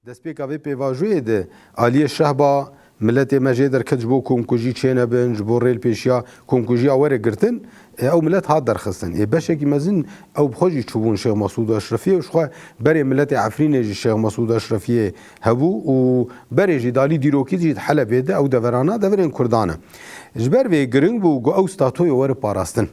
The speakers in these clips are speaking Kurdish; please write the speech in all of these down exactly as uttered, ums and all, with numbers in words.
Destpêka vê pêvajoyê de aliyê şehba miletê me jê derket ji bo komkujî çênebin, ji bo rêlpêşiya komkujiya were girtin, e, ew milet hat derxistin. Ê beşekî mezin ew bi xwe jî çûbûn Şêx Mesûd Eşrefiyê û ji xwe berê miletê Efrînê jî Şêx Mesûd Eşrefiyê hebû û berê jî dalî dîrokî jî di Helebê de ew deverana deverên Kurdan e. Ji ber vê giring bû ku ew statoyê were parastin.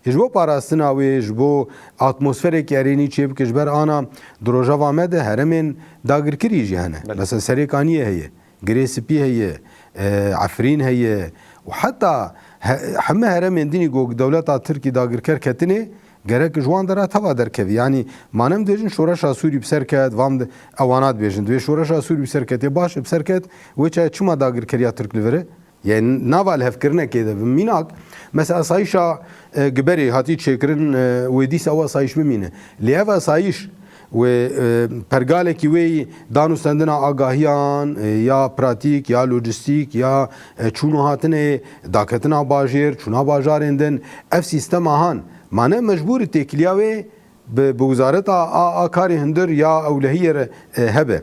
Ji bo parastina wê, ji bo atmosferekî erênî çêbike, ji ber ana di rojeva me de heremên dagirkirî jî hene. Belê. Mesela Serêkaniyê heye, Girê Spî heye, e, Efrîn heye û heta he-, heme heremên dinî ku dewleta Tirkî dagirker ketine, gerek ji wan dera teva derkevî. Yanî ma ne em dibêjin şoreşa Sûrî bi ser ket, vam di-, ewana dibêjin. Divê şoreşa Sûrî bi ser ketê, baş e, bi ser ket, wê çaye çima dagirkeriya Tirk li vir e? Yani nava lihevkirinekê de bi mînak, mesela asayişa, e, giberê hatî çêkirin, e, wê dîsa ew asayiş bimîne. Lê ev asayiş wê, e, pergalekî wê danûstendina agahiyan, e, ya pratîk, ya lojistîk, ya, e, çûn û hatinê, daketina bajêr, çûna bajarên din, ev sîstema han, ma ne mecbûr têkiliya wê bi, bi wizareta a, a karê hundir ya ewlehiyê re, e, hebe.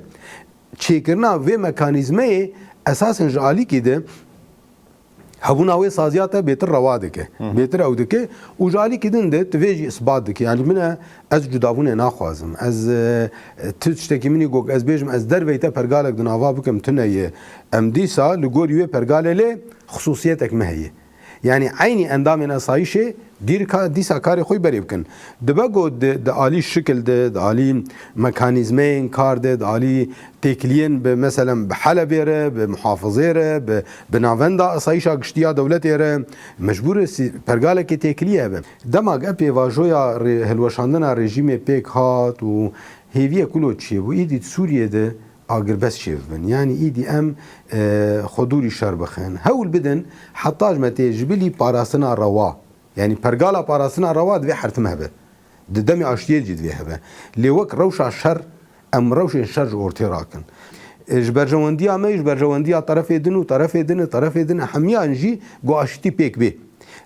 Çêkirina vê mekanîzmeyê esasen ji alîkî de hebûna wê saziya te bêtir rewa dike. Hı hı. Bêtir ew dike û ji alîkî din de tu vê jî isbat dike. Yani min e, ez cudabûnê naxwazim. Ez, e, tu tiştekî min î got, ez bêjim, ez derveyî te pergalek di nava bikim, tune ye. Em dîsa li gorî wê pergalê lê xisûsiyetek me heye. Yani eynî endamên asayişê dîrka dîsa karê xwe berê bikin. Dibe ku di, di alî şikil de, di alî mekanîzmeyên kar de, di alî têkiliyên bi, meselen, bi Helebê re, bi muhafizê re, bi, bi navenda asayişa giştî ya dewletê re, mecbûr e sî-, pergalekê têkiliyê hebe. Dema ev pêvajoya rê-, hilweşandina rejîmê pêk hat û hêviyek wilo çêbû, îdî di Sûriyê de agirbest çêbibin. Yani îdî em, e, xwe dûrî şer bixin. Hewl bidin, heta ji me tê ji bilî parastina rewa. Yani pergala parastina rewa divê her tim hebe. Di demê aştiyê jî divê hebe. Lê wek rewşa şer, em rewşên şer ji ortê rakin. E, ji berjewendiya me, ji berjewendiya terefê din û terefê din, terefê din, hemiyan jî ku aştî pêk bê.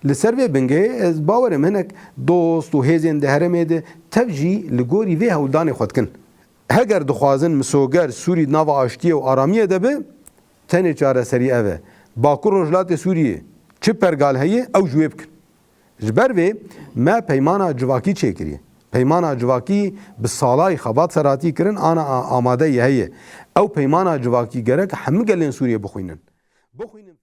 Li ser vê bingehê ez bawerim hinek dost û hêzên di herêmê de tev jî li gorî vê hewldanê xwe dikin. Heger dixwazin misoger Sûrî di nava aştiyê û aramiyê de be, tenê çareserî ev e. Bakur Rojhilatê Sûriyê çi pergal heye, ew ji wê bikin. Ji ber vê me peymana civakî çêkiriye. Peymana civakî bi salayî xebat ser hatî kirin, ana a-, amade ye heye. Ew peymana civakî gerek hemû gelên Sûriyê bixwînin. Bixwînin.